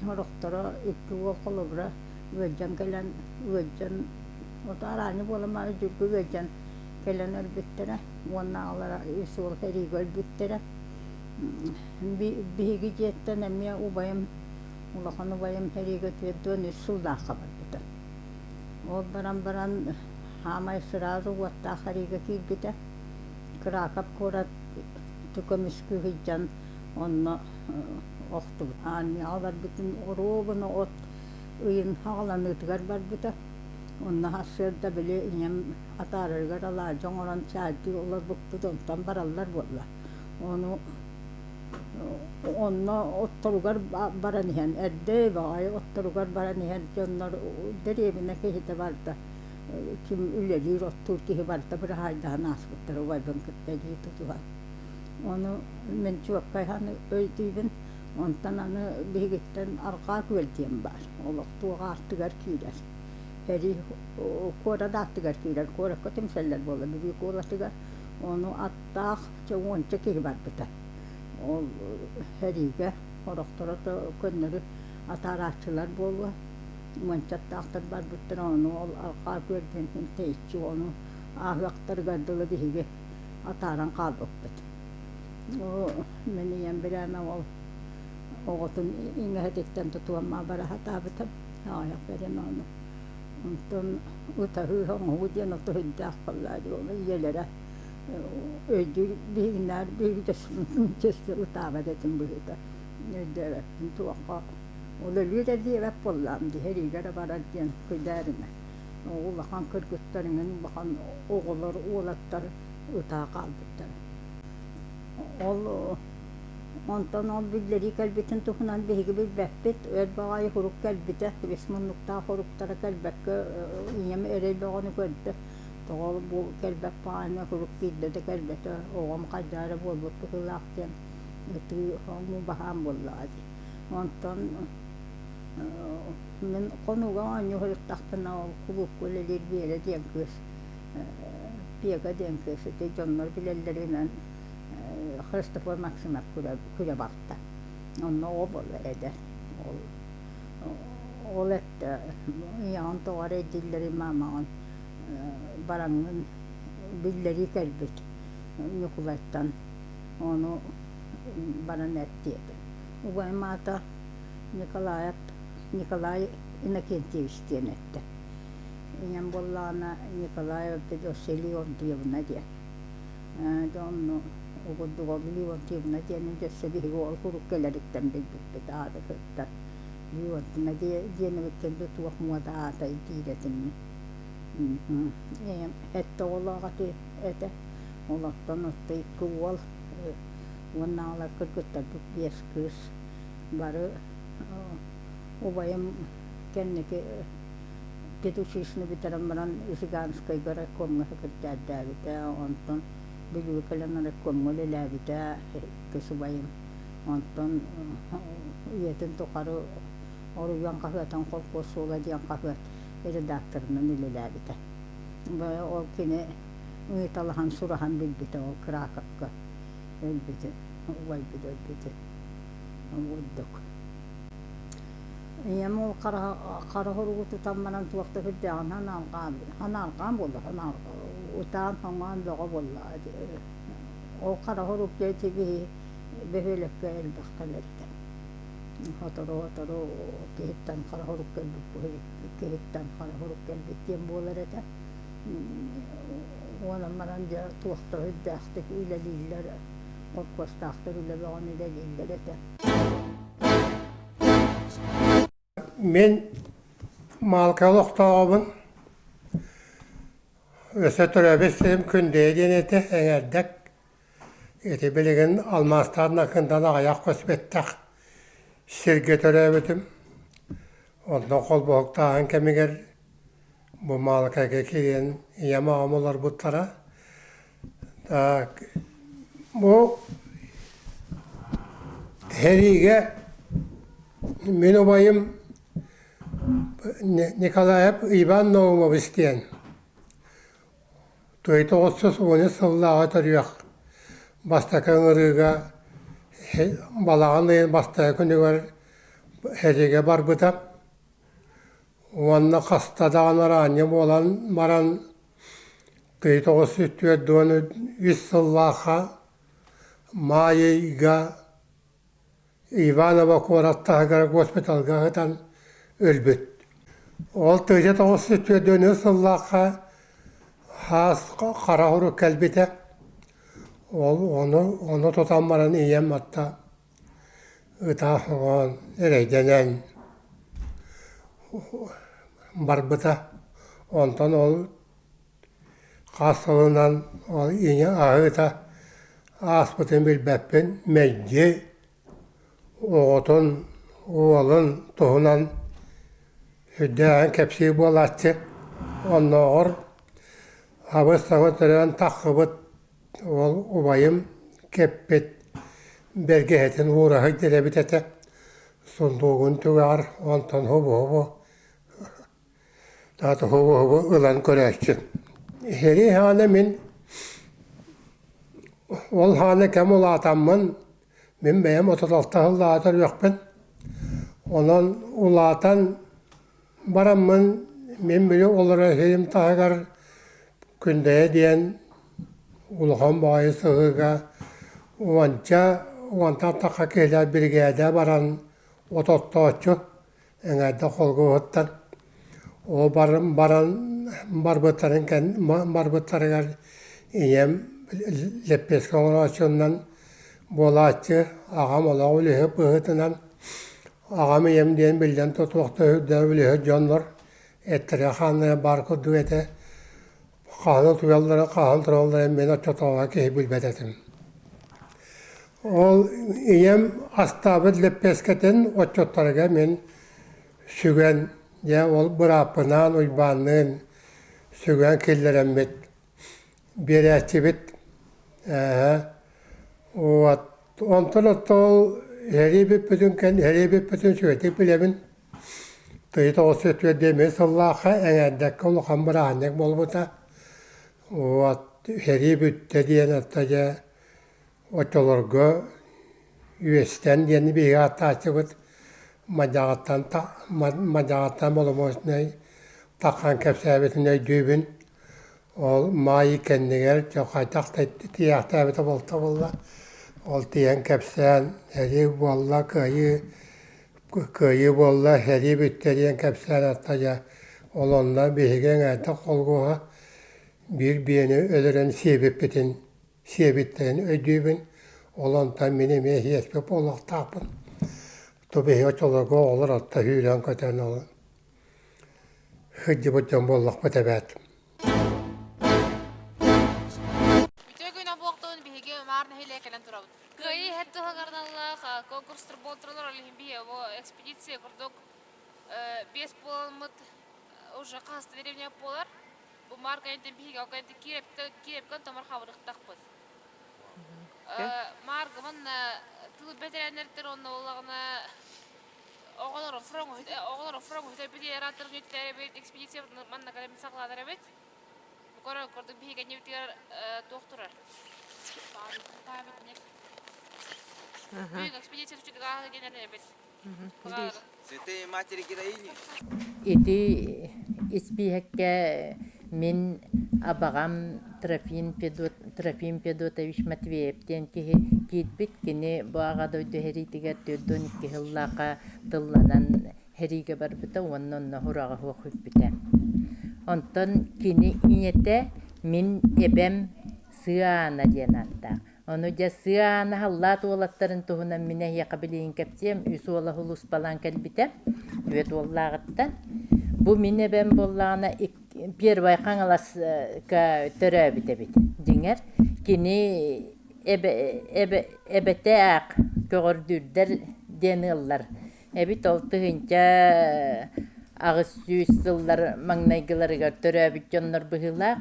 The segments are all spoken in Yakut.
Сорохторо икки уол холобура ыалдьан кэлэн ыалдьан ото араанньы буолан баран дьүргү ыалдьан кэлэн өлбүттэрэ уонна аҕалара үс уол сэриигэ өлбүттэрэ. Биһиги дьиэттэн эмиэ убайым улахан убайым сэриигэ 43 сыллаахха барбыта. Ол баран баран хаамай сразу уоттаах сэриигэ киирбитэ. Краков куорат көмүскүү сылдьан онно охтубут. Армияҕа барбытын оруобуна от ыйын хаҕаланыытыгар барбыта. Онно сарсыарда били ийэм атаарарыгар алаадьы оҥорон чаайдыы олорбуппут, онтон бараллар буолла. Ону онно отторугар баран иһэн, эрдэ баҕайы отторугар баран иһэн дьоннор дэриэбинэ киһитэ барда, ким үлэлиир, оттуур киһи барыта быраһаайдаһан ааспыттар убайбын кытта илии тутуһан. Ону мин чуоккай өйдүүбүн. Онтон аны биһигиттэн Арҕаа Күөл диэн баар. Олохтуох аартыгар киирэр. Сэрии куорат ааттыгар киирэр. Куоракка түмсэллэр буолла Бүлүү куоратыгар. Ону аттаах чэ уонча киһи барбыта. Ол сэриигэ сорохторо көннөрү атаарааччылар буолуо. Уонча аттаахтар барбыттара. Ону ол Арҕаа Күөл диэн тэйиччи ону ааһыахтарыгар дылы биһиги атааран хаалбыппыт. Мин ийэм бирээмэ ол оҕотун иҥэһэтиттэн тутуом бара сатаабытым. Аҕыйах бэрин ону. Онтон ытаһыы оҥоһуу диэн ото сүрдээх буолла дии ол ийэлэрэ өйдүүр биһигинээр биһиги чөссө ытаабат этим быһыыта. Өйдөөбөппүн туохха ол өлүү да диэбэт буоллаҕым дии сэриигэ эрэ барар диэн күлээринэ. Улахан кыргыттар иҥин улахан оҕолор уолаттар ытаа хаалбыттара. Ол онтон ол биллэрии кэлбитин туһунан биһиги билбэппит. Өр баҕайы сурук кэлбитэ, үс муннуктаах суруктара кэлбэккэ ийэм эрэй бөҕөнү көрдө. Тоҕо бу кэлбэт баҕайыны сурук киирдэ да кэлбэтэ, оҕом хайдах эрэ буолбут быһыылаах диэн ытыы хомуу баһаам буоллаҕа дии. Онтон мин хонууга оонньуу сырыттахпына ол кулуупка үлэлиир Биэрэ диэн кыыс Пека диэн кыыс ити дьоннор билэллэринэн Христофор Максимов күрэ барта. Онно оҕо буолла эдэр. Ол ол эттэ ийэҕин тоҕо эрэйдииллэрий маамаҕын бараҥҥын биллэрии кэлбит Ньукулайтан ону баран эт диэтэ. Убайым аата Николаев Николай Иннокентьевич диэн эттэ. Ийэм буоллаҕына Николаева Федосия Леонтьевна диэн. Дьэ онно угурдуга Леонтьевна диэни дьөссө биһиги ол куруук кэлэриттэн билбиппит ааты кытта. Леонтьевна диэн эбиттэн да туох муода аатай диир этим мин. Ийэм сэттэ оҕолоох этэ. Олортон отто икки уол уонна аҕалар кыргыттарбыт биэс кыыс. Бары убайым кэнники педучилищены бүтэрэн баран Жиганскайга райкомҥа секретарьдаабыта, онтон Бүлүүгэ кэлэн райкомҥа үлэлээбитэ иккис убайым. Онтон үйэтин тухары Оруйуон хаһыатын «Холкуос суола» диэн хаһыат редакторынан үлэлээбитэ. Ол кини ыйыталаһан сураһан билбитэ ол Краковка өлбүтү, убайбыт өлбүтү. Ордук. Ийэм ол хара хоругу тутан баран туох да сүрдээҕин санаарҕаан, санаарҕаан буолла, ытаан соҥоон бөҕө буолла. Ол хара хорук диэки киһи бөһүөлэккэ элбэх кэлэр этэ. Сотору-сотору киһиттэн хара хорук кэлбит, киһиттэн хара хорук кэлбит диэн буолар этэ. Уонан баран дьэ туох да сүрдээхтик үлэлииллэр, холкуостаахтар үлэ бөҕөнү үлэлииллэр этэ. Мин Маалка олохтооҕобун. Өссө төрөөбүт сирим Күндэйэ диэн этэ, Эҥэрдэк. Ити билигин алмаастаах Накындан аҕыйах көспөттөх сиргэ төрөөбүтүм. Онтон холбоһуктааһын кэмигэр бу Маалыкайга киирэн ийэм аҕам олорбуттара. Так, бу сэриигэ мин убайым Николаев Иван Наумович диэн тоҕус уон сыллааҕы төрүөх бастакы ыҥырыыга балаҕан ыйын бастакы күнүгэр Сэриигэ барбыта уонна хаста даҕаны араанньа буолан баран тый 943 сыллаахха маай ыйга Иваново куорат таһыгар госпиталга сытан өлбүт. Ол 1944 сыллаахха хаас хара урук кэлбитэ. Ол ону, ону тутан баран ийэм атта ытаан эрэйдэнэн барбыта. Онтон ол хас сылынан ол ийэ аһыыта ааспытын билбэппин, мэлдьи оҕотун, уолун туһунан сүрдээҕин кэпсиир буолааччы. Оннооҕор абыс-саҥа төрөөн тахсыбыт уол убайым кэппит бэргэһэтин уураһый диэбит этэ, сундуугун түгэҕэр онтон хобу-хобу Таатыһу ылан көрөөччү. Сэрии хаана мин ол хаана кэм улаатаммын, мин бэйэм 36 сыллааҕыта өлүөхпүн. Онон улаатан бараммын мин били олорор сирим таһыгар Күндэйэ диэн улахан баҕайы сыһыыга уонча уонтан тахха киһилээх биригээдэ баран от оттооччу эҥээрдэх холгуоһуттан ол баран баран барбыттарын барбыттарыгар ийэм лэппиэскэ оҥорооччунан буолааччы, аҕам олох үлэһит быһыытынан аҕам ийэм диэн биллэн тутуохта үрдээх үлэһит дьоннор эттэрэ-хааннара баар курдук этэ. Хаһан утуйаллара, хаһан тураллара мин оччотооҕу киһи билбэт этим. Ол ийэм астаабыт лэппиэскэтин отчуттарыгар мин сүгэн, дьэ ол бырааппынаан Уйбаанныын сүгэн киллэрэммит биэрээччибит. Ээ вот онтон оттон ол сэрии бүппүтүн кэннэ сэрии бүппүтүн үчүгэйдик билэбин. Тыйы 904 сыллаахха Эҥээрдэккэ улахан бырааһынньык буолбута. Вот сэрии бүттэ диэн отто дьэ оччолорго үөстэн диэн биһиги ааттааччыбыт Мадьаҕаттан Мадьаҕаттан боломуочунай таххан кэпсээбитин өйдүүбүн. Ол маай кэннигэр дьэ хайдах да тиийээхтээбитэ буолта буолла. Ол тиийэн кэпсээн сэрии буолла, кыайыы кыайыы буолла, сэрии бүттэ диэн кэпсээн атта дьэ ол онно биһиги эҥээрдэх холкуоһа биир биэни өлөрөн сиэбиппитин сиэбиттэрин өйдүүбүн. Ол онтон мин эмиэ иэспит буолуохтаахпын. То биһиги оччолорго оҕолор отто сүүрэн-көтөн ол сылдьыбыт дьон буоллахпыт эбээт. Үтүө күн обуохтуун биһиги Маар нэһилиэк кэлэн турабыт. Кыайыы иһэр туһугар аналлаах конкурстар буолтуралар, ол иһин биһиги бу экспедиция курдук биэс буоламмыт уже хаһыс деревня буолар. Бу Маар кэнниттэн биһиги ол кэнниттэн киирэпкэ томор хабырыктахпыт. Маарга манна тыл бэтэрээннэртэн онно буоллаҕына оҕолор оҕолор фроҥ эбит экспедиция манна кэлэн саҕаланар эбит. Көрөр курдук биһиги кэннибитигэр туох турар? Памятник. Бүгүн экспедиция түчүдүгааһы диэн эбит. Святые матери героини. Ити испииһэккэ мин абаҕам Трофим, Федот, Трофим Федотович Матвеев диэн киһи киирбит. Кини бу Аҕа дойду сэриитигэр 42 сыллаахха тылланан сэриигэ барбыта уонна онно сураҕа суох сүппүтэ. Онтон кини ийэтэ мин эбэм Сыана диэн ааттаах. Ону дьэ Сыана халлаат уолаттарын туһунан мин эһиэхэ билигин кэпсиэм. Үс уола сулууспалаан кэлбитэ, түөрт уоллааҕыттан. Бу мин эбэм буоллаҕына Первай Хаҥаласка төрөөбүт эбит. Дьиҥэр, кини эбэ, эбэ, эбэтэ аах көҕөрдүүрдэр диэн ыаллар эбит ол 1800 сыллар маҥнайгыларыгар төрөөбүт дьоннор быһыылаах.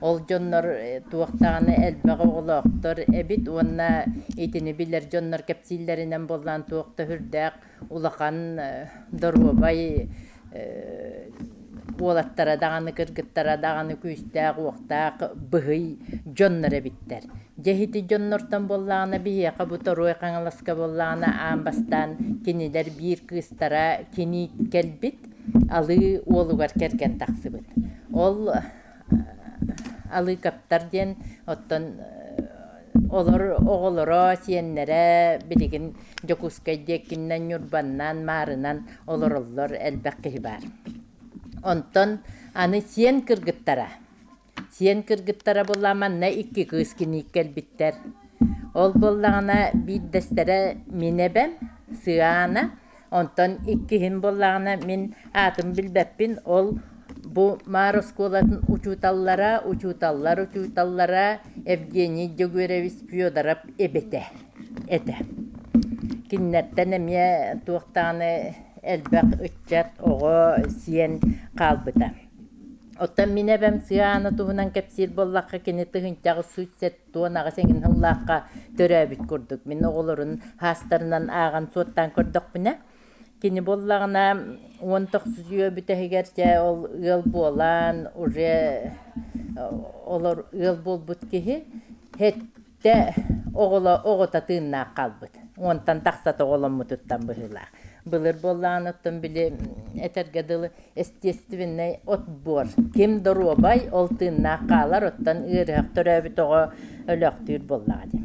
Ол дьоннор туох даҕаны элбэх оҕолоохтор эбит уонна итини билэр дьоннор кэпсииллэринэн буоллаан туох да сүрдээх улахан доруобай уолаттара даҕаны кыргыттара даҕаны күүстээх-уохтаах быһый дьоннор эбиттэр. Дьэ ити дьоннортон буоллаҕына биһиэхэ бу Торуой Хаҥаласка буоллаҕына аан бастаан кинилэр биир кыыстара кини кэлбит, Алыы уолугар кэргэн тахсыбыт. Ол Алыыкаптар диэн оттон олор оҕолоро, сиэннэрэ билигин Дьокуускай диэкинэн, Ньурбаннан, Маарынан олороллор, элбэх киһи баар. Онтон аны сиэн кыргыттара Сиэн кыргыттара буолла манна икки кыыс киниик кэлбиттэр. Ол буоллаҕына биирдэстэрэ мин эбэм, Сыаана, онтон иккиһин буоллаҕына мин аатын билбэппин, ол бу Маар оскуолатын учууталлара, учууталлар учууталлара Евгений Дьөгүөрэбис Федоров эбэтэ этэ. Кинилэртэн эмиэ туох даҕаны элбэх ыччат, оҕо, сиэн хаалбыта. Оттон мин эбэм Сыаана туһунан кэпсиир буоллахха, кини тыһыынчаҕа 178 эҥин сыллаахха төрөөбүт курдук. Мин оҕолорун хаастарынан ааҕан суоттаан көрдөхпүнэ, кини буоллаҕына 19 үйэ бүтэһигэр дьэ ол ыал буолан уже олор ыал буолбут киһи сэттэ оҕоло оҕото тыыннаах хаалбыт. Уонтан тахса оҕоломмутуттан быһыылаах. Былыр буоллаҕына оттон били этэргэ дылы естественнэй отбор. Ким доруобай, ол тыыннаах хаалар, оттон ыарыһах төрөөбүт оҕо өлөөхтүүр буоллаҕа дии.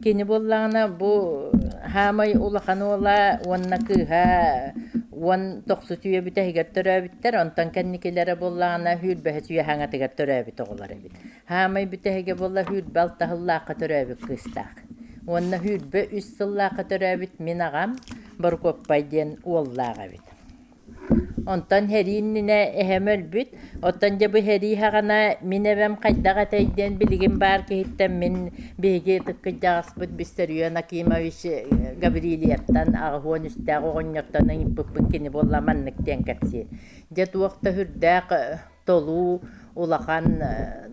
Кини буоллаҕына бу хаамай улахан уола уонна кыыһа 19 үйэ бүтэһигэр төрөөбүттэр, онтон кэнникилэрэ буоллаҕына сүүрбэһис үйэ хаҥатыгар төрөөбүт оҕолор эбит. Хаамай бүтэһигэ буолла 26 сыллаахха төрөөбүт кыыстаах. Уонна 23 сыллаахха төрөөбүт мин аҕам Борукуоппай диэн уоллаах эбит. Онтон сэрии иннинэ эһэм өлбүт. Оттон дьэ бу сэрии саҕана мин эбэм хайдах этэй диэн билигин баар киһиттэн мин биһиги ытык кырдьаҕаспыт Виссарион Акимович Гаврильевтан 83-тээх оҕонньортон ыйыппыппын кини буолла маннык диэн кэпсиир. Дьэ туох да сүрдээх толуу улахан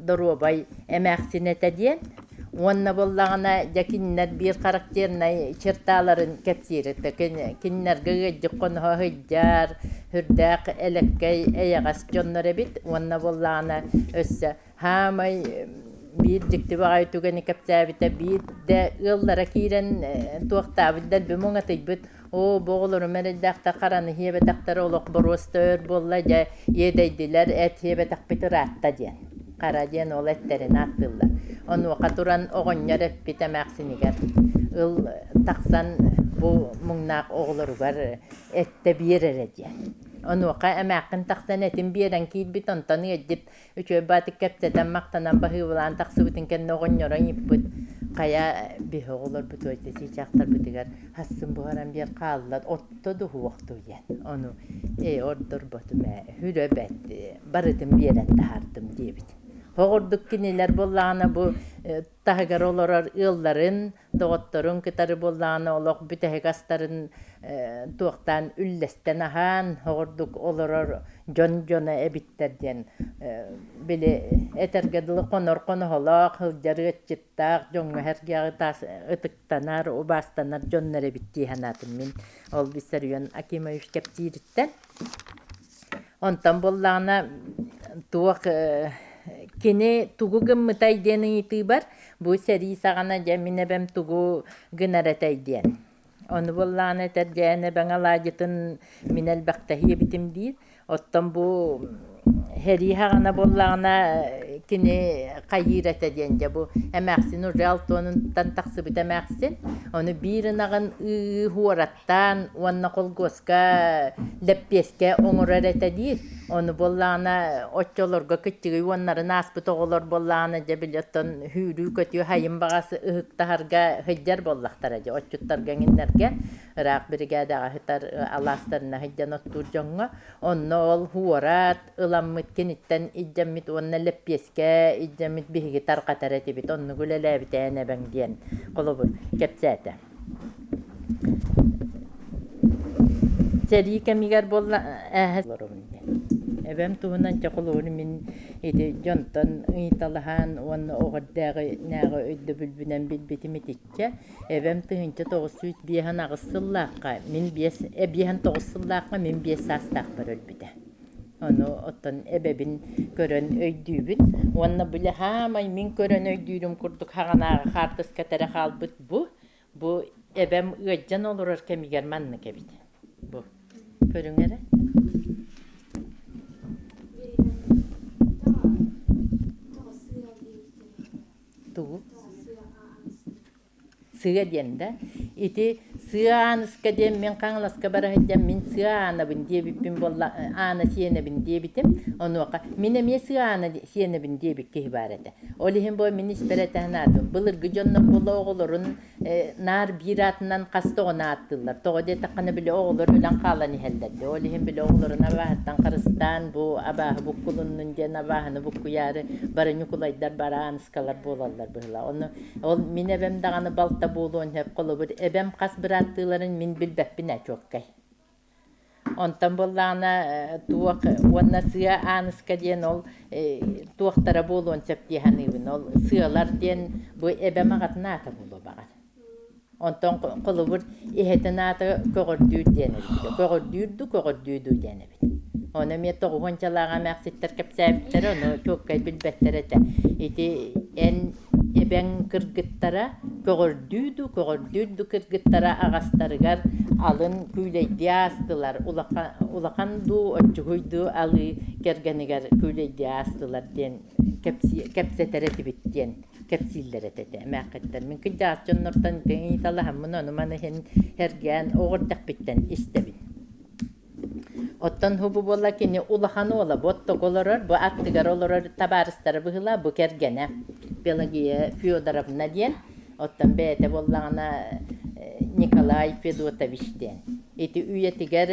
доруобай эмээхсин этэ диэн уонна буоллаҕына дьэ кинилэр биир характернай черталарын кэпсиир этэ кинилэргэ ыалдьыт хоноһо сылдьар сүрдээх элэккэй эйэҕэс дьоннор эбит уонна буоллаҕына өссө хаамай биир дьикти баҕайы түгэни кэпсээбитэ биирдэ ыаллара киирэн туохтаабыт дэлби муҥатыйбыт Оо, бу оҕолорум эрэйдээхтэр хараны сиэбэтэхтэр олох боруоста өр буолла дьэ, иэдэйдилэр, эт сиэбэтэхпит ыраатта диэн. Хара диэн ол эттэрин ааттыыллар. Онуоха туран оҕонньор эппит эмээхсинигэр ыл тахсан бу муҥнаах оҕолоругар эттэ биэр эрэ диэн. Онуоха эмээххин тахсан этин биэрэн киирбит, онтон ыалдьыт Үчүгэй баатык кэпсэтэн, махтанан баһыыбалаан тахсыбытын кэннэ оҕонньоро ыйыппыт: «Хайа, биһи оҕолорбут уойда чыычаахтарбытыгар хассым буһаран биэр хааллар, отто дуһуохтуу» диэн. Ону «Ээ, ордорботум ээ, хүрэ бэт, барытын биэрэн таһаардым» диэбит. Оҕурдук кинилэр буоллаҕына бу таһыгар олорор ыалларын доҕотторун кытары буоллаҕына олох бүтэһик астарын туохтаан үллэстэн аһаан оҕордук олорор дьон дьоно эбиттэр диэн били этэргэ дылы хонор хоноһолоох сылдьар ыаччыттаах дьоҥҥо сэргэҕи таас ытыктанар убаастанар дьоннор эбит дии санаатым мин ол Виссарион Акимович кэпсиириттэн Онтон буоллаҕына туох кини тугу гыммытай диэн ыйытыыбар бу сэрии саҕана дьэ мин эбэм тугу гынар этэй диэн. Ону буоллаҕына этэр дьэ эн эбэҥ алаадьытын мин элбэхтэһиэ эбитим диир. Оттон бу сэрии саҕана буоллаҕына кини хайыыр этэ диэн дьэ бу эмээхсин уже алтуонуттан тахсыбыт эмээхсин ону биир ынаҕын ыы хуораттаан уонна холкуоска лэппиэскэ оҥорор этэ диир. Ону буоллаҕына оччолорго кыччыгый уоннарын ааспыт оҕолор буоллаҕына дьэ били оттон сүүрүү-көтүү хайын баҕас ыһыктаһарга сылдьар буоллахтара дьэ отчуттарга эҥиннэргэ ыраах биригээдэҕэ сытар алаастарына сылдьан оттуур дьоҥҥо онно ол хуорат ыламмыт киниттэн илдьэммит уонна лэппиэскэ илдьэммит биһиги тарҕатар этибит оннук үлэлээбитэ эн эбэҥ диэн холобур кэпсээтэ. Сэрии кэмигэр буолла Эбэм туһунан чэ холобур мин ити дьонтон ыйыталаһан уонна оҕо эрдээҕинээҕи өйдөбүлбүнэн билбитим итиччэ. Эбэм 1958 сыллаахха мин биэс 59 сыллаахха мин биэс саастаахпар өлбүтэ. Ону оттон эбэбин көрөн өйдүүбүн. Уонна били хаамай мин көрөн өйдүүрүм курдук хаҕанааҕы хаартыска эрэ хаалбыт бу. Бу эбэм ыалдьан олорор кэмигэр маннык эбит. Бу. Көрүҥ эрэ. Тугу? Сыа диэн да. Ити сыа ааныска диэн мин Хаҥаласка бара сылдьан мин сыа аанабын диэбиппин буолла аана сиэнэбин диэбитим. Онуоха мин эмиэ сыа аана сиэнэбин диэбит киһи баар этэ. Ол иһин бу мин испэр этэ санаатым. Былыргы дьоннор буола оҕолорун наар биир аатынан хас да оҕону ааттыыллар. Тоҕо диэтэххинэ били оҕолор өлөн хаалан иһэллэр дии. Ол иһин били оҕолорун абааһыттан харыстаан бу абааһы буккулуннун диэн абааһыны буккуйаары бары Ньукулайдар бары ааныскалар буолаллар быһыылаах. Ону Ол мин эбэм даҕаны балта буолуон сөп, холобур, эбэм хас бырааттыыларын мин билбэппин ээ чуолкай. Онтон буоллаҕына туох уонна сыа ааныска диэн ол туохтара буолуон сөп дии саныыбын. Ол сыалар диэн бу эбэм аҕатын аата буолуо баҕар. Онтон холобур иһэтин аата көҕөрдүүр диэн эбит. Көҕөрдүүр дуу, көҕөрдүү дуу диэн эбит. Ону эмиэ тоҕуһуончалаах эмээхситтэр кэпсээбиттэрэ, ону чуолкай билбэттэр этэ. Ити эн эбэҥ кыргыттара көҕөрдүү дуу, көҕөрдүүр дуу кыргыттара аҕастарыгар алын күүлэйдии аастылар, улахан, улахан дуу, оччугуй дуу алыы кэргэнигэр күүлэйдии аастылар диэн кэпсэтэр этибит диэн кэпсииллэр этэ эмээххиттэр. Мин кырдьаҕас дьоннортон ыйыталаһаммын ону-маны иһин эргээн оҕо эрдэхпиттэн истэбин. Оттон бу буолла кини улахан уола бу оттоку олорор, бу аттыгар олорор табаарыстара быһыылаах, бу кэргэнэ Пелагея Федоровна диэн, оттон бэйэтэ буоллаҕына Николай Федотович диэн. Ити үйэтигэр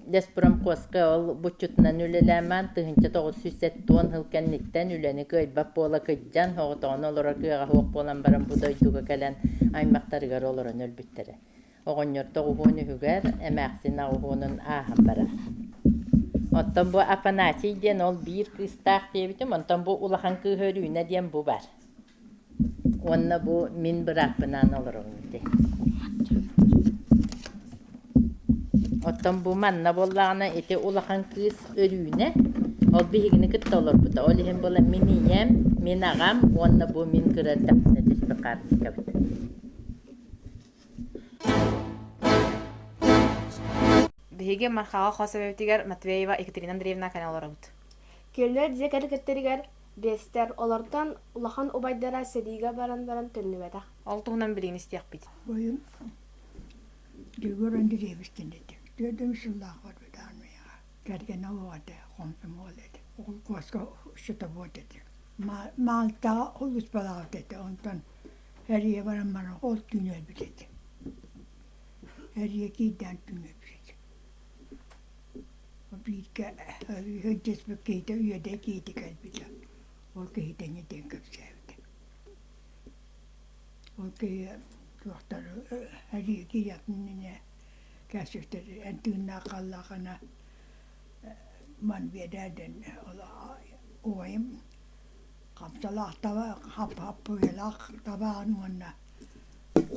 леспромхозка ол буччутунан үлэлээн 1970 сыл кэнниттэн үлэни кыайбат буола кыдьан, соҕотоҕун олорор кыаҕа суох буолан баран бу дойдуга кэлэн аймахтарыгар олорон өлбүттэрэ. Оҕонньор тоҕуһуон үһүгэр, эмээхсин аҕыһуонун ааһан барар. Оттон бу Афанасий диэн ол биир кыыстаах диэбитим, онтон бу улахан кыыһа Өрүүнэ диэн бу бар. Уонна бу мин бырааппынаан олоробун ити. Оттон бу манна буоллаҕына ити улахан кыыс Өрүүнэ, ол биһигини кытта олорбута. Ол иһин буолан мин ийэм, мин аҕам уонна бу мин кыра эрдэхпинэ түспүт хаартыскабыт. Биһиги Мархаҕа хос эбэбитигэр Матвеева Екатерина Андреевна кэлэн олоробут. Кинилэр дьиэ кэргэттэригэр биэстэр, олортон улахан убайдара сэриигэ баран баран төннүбэтэх. Ол туһунан билигин истиэхпит. Бойум Егор Андреевич диэн этэ. Түөрт сыллаах барбыт аармыйаҕа. Кэргэнэ олох этэ, хомсомуол этэ. Холкуоска счетовод этэ. Маалтаҕа сулууспалаабыт этэ. Онтон Эрийэ баран баран ол түүн өлбүт этэ. Эрийэ киирдээн түүн өлбүт этэ. Бииргэ сылдьыспыт киһитэ үйэдэй киһитэ кэлбитэ. Ол киһитэ инньэ диэн кэпсээбитэ. Ол киһи туохтары эрийэ киириэхтин иннинэ кэпсэттэр эн тыыннаах хааллаххына ман биэрээр диэн убайым Хамсалаах таба хаппыйалаах табаҕын уонна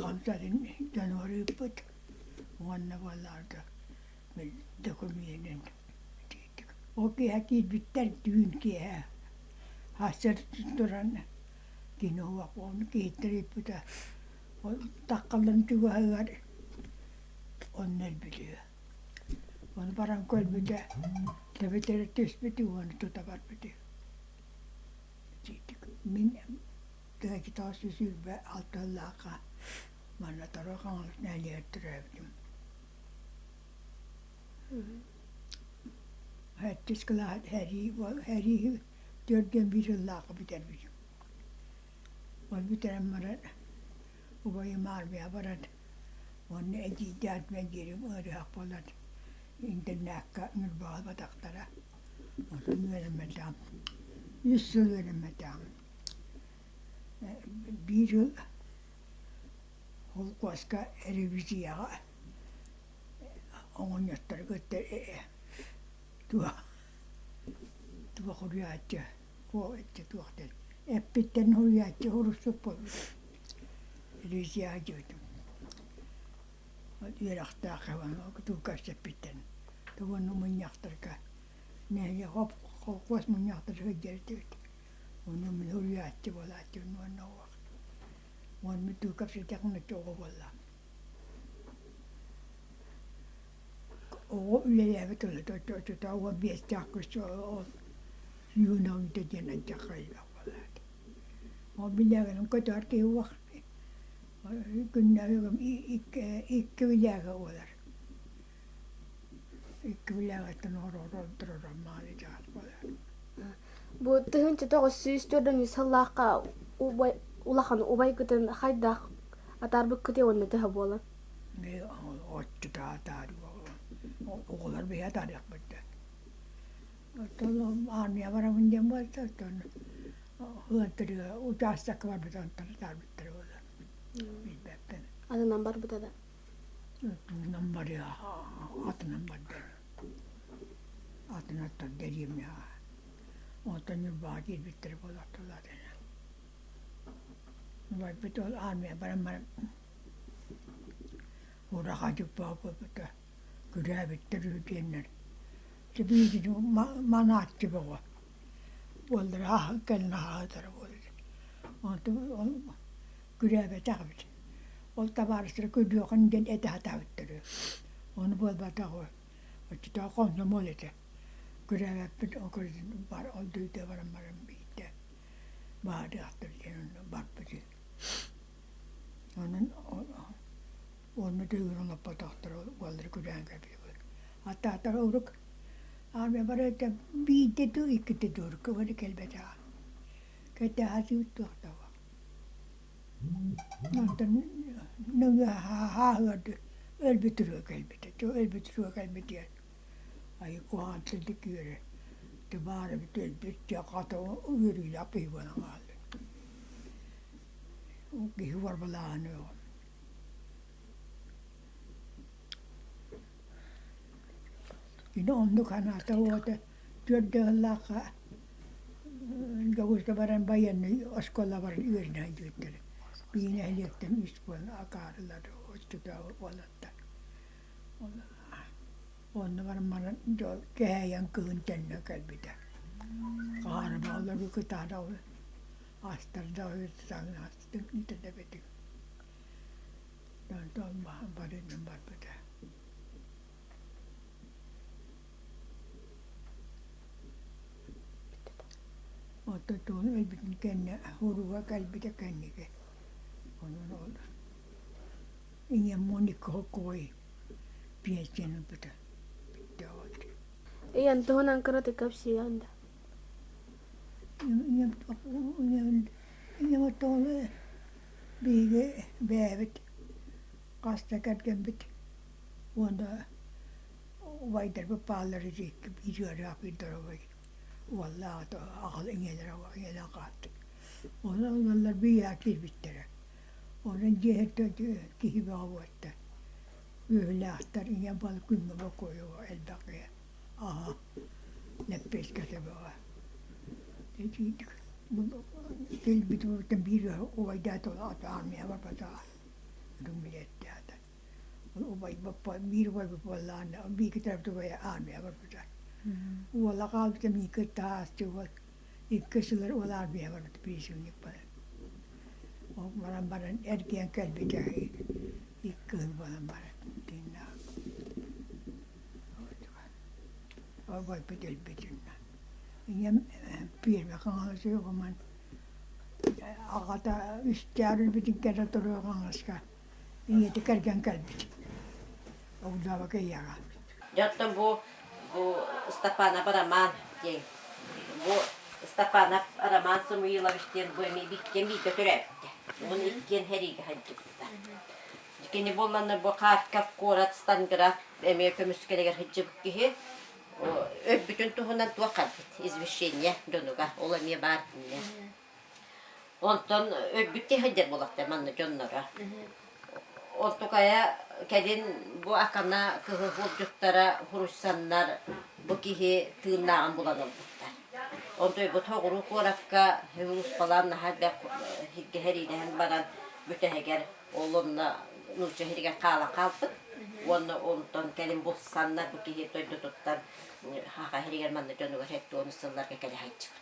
хамсатын дьонугар ыыппыт уонна буоллаарда дөкүмүөнүн Ол киэһэ киирбиттэр түүн киэһэ сарсыарда туран кини уох ону киһиттэр ыыппыта ол таххалларын чугаһыгар онно өлбүтүө Ону баран көрбүтэ тэбитэрэ түспүт уонна тута барбыт Мин тыһыынча 926 сыллаахха манна Торо Хаҥалас нэһилиэгэр төрөөбүтүм. Сэттис кылаас сэрии сэрии 41 сыллаахха бүтэрбитим. Ол бүтэрэн баран убайым армияҕа баран уонна эдьиийдээх диэри ыарыһах буолан интернакка Ньурбаҕа батахтара. Онтон үөрэммэтэҕим. Үс сыл үөрэммэтэҕим. Биир сыл холкуоска ревизияҕа оҕонньоттору кытта туох туох уруйааччы туох диэн эппиттэн уруйааччы уруссук буолбут ревизияҕа дьиэтим үөрэхтээх тугу кэпсэппиттэн тугу мунньахтарга. Нэһилиэк холкуос мунньахтара сылдьар этибит. Ону мин суруйааччы буолааччыбын уонна уох. Уонна туу кэпсэтэххинэ оҕо буолла. Оҕо үлэлээбит ылыта оччотооҕу 15-тээх көс ол юногда диэн ардьахха элбэх буолаат. Ол билээгинэн көтөөр киһи уох күннээҕи икки билээгэ буолар. Икки билээгэттэн оророн мааны чаас буолар. Бу 1904 сыллаахха убай улахан убайгытын хайдах атаарбыккытый уонна төһө буолан? Оҕолор биһи атаарыахпыт да. Оттон армия барабын диэн буолта, оттон ыантырыга учаастакка барбыт онтон атаарбыттара буолар. Билбэппин. Атынан барбыта да? Тугунан барыа, атынан барда. Атынан дэриэбинэҕэ. Онтон Ньурбаҕа киирбиттэрэ буолуохталаах Убайбыт ол армия баран баран ураха дьуппаа буолбута, күрээбиттэр үһү диэннэр. Сибиирдии манааччы бөҕө. Уоллара ааһан кэлин аһаатара буолар. Онтон ол күрээбэтэх эбит. Ол табаарыстара күрүөҕүн диэн этэ сатаабыттар үһү. Ону буолбатах үһү. Оччотооҕу хомсомуол этэ. Күрээбэппит ол ол дойдуга баран баран биирдэ баадыахтар диэн онно барбыт Онон уонна тыгын олоппотохторо уоллары күрээн кэбиһэбит. Аттаатар урук армия барыта биирдэ дуу иккитэ дуу урукку бары кэлбэтэҕэ. Кэтээһэ туохтаҕа. Онтон нөҥүө хааһыарды өлбүт ырыа кэлбитэ. Өлбүт ырыа кэлбитигэр айы куһаҕан сырдык үөрэ Баар эбит өлбүт дьэ хата үөрүүлээх киһи буолан хаалла. Киһи уорбалааһын үөҕүм. Кини оннук санаата уота түөрт ыаллаахха Дьокуускай баран байыаннай оскуола баран үөрэнэ сылдьыбыттара. Биир нэһилиэктэн үс буолан акаарылар оччотооҕу уолаттар. Онно баран баран дьол кэһэйэн кыһын төннө кэлбитэ. Хаһаарыма олору кытаанах астарда астык итэлэбитик. Онтон барынан барбыта. Оттон тугун өлбүтүн кэннэ уруга кэлбитэ кэнниги. Онон ол ийэм 12 холкуой пенсияны ылбыта. Бүттэ ол. Ийэн туһунан кыратык кэпсиэҕин да. Ийэм ийэм оттоҕуна биһиги бэйэбит хас да кэргэммит уонна убайдарбыт бааллар икки биир ыарыһах биир доруобай уоллаах аҕал ийэлэрэ ийэлээх хааттык. Онон ыаллар биһиэхэ киирбиттэрэ. Онон дьиэһиттэн киһи бөҕө буолта. Үөһүлээхтэр ийэм балык күҥҥэ бокуойу элбэх киһи аһа лэппиэскэтэ бөҕө. Кэлбит уолуттан биир убайдаата армия барбатаҕа билиэттээтэ. Ол убайбыт биир убайбыт буоллаҕына биир кытарбыт убайа армия барбыта. Уола хаалбыта миигин кытта аастыы уол икки сылар уол армия барбыта призывник баран. Ол баран баран эргийэн кэлбитэ икки сыл буолан баран тыыннаах. Убайбыт өлбүт Ийэм пиэрмэ хаҥалас уйугуман аҕата үстээх өлбүтүн кэннэ туруо хаҥаласка ийэтэ кэргэн кэлбит. Огдообо ийэҕэ. Дьэ оттон бу бу Степанов Роман диэн бу Степанов Роман Самуилович диэн бу эмиэ иккиэн бииргэ төрөөбүттэр. Уон иккиэн сэриигэ сылдьыбыттар. Кини буолланна бу Харьков куорат Сталинград эмиэ көмүскэлигэр сылдьыбыт киһи өлбүтүн туһунан туох харбыт извещение дьонугар ол эмиэ баар иннэ. Онтон өлбүт киһи сылдьар буолахтар манна дьонноро. Онтукайа кэлин бу Акана кыһыл булдьуттара хуруйсаннар бу киһи тыыннааҕын булан ылбыттар. Онтон бу Тоҕуруу куоракка Һүлуспалаан наһаа элбэх сиргэ сэриилэһэн баран бүтэһигэр ол онно нуучча сиригэр хаалан хаалбыт. Уонна онтон кэлин булсаннар бу киһи дойдутуттан Хаха иһигэр манна дьонугар 70 сылларга кэлэ сылдьыбыт.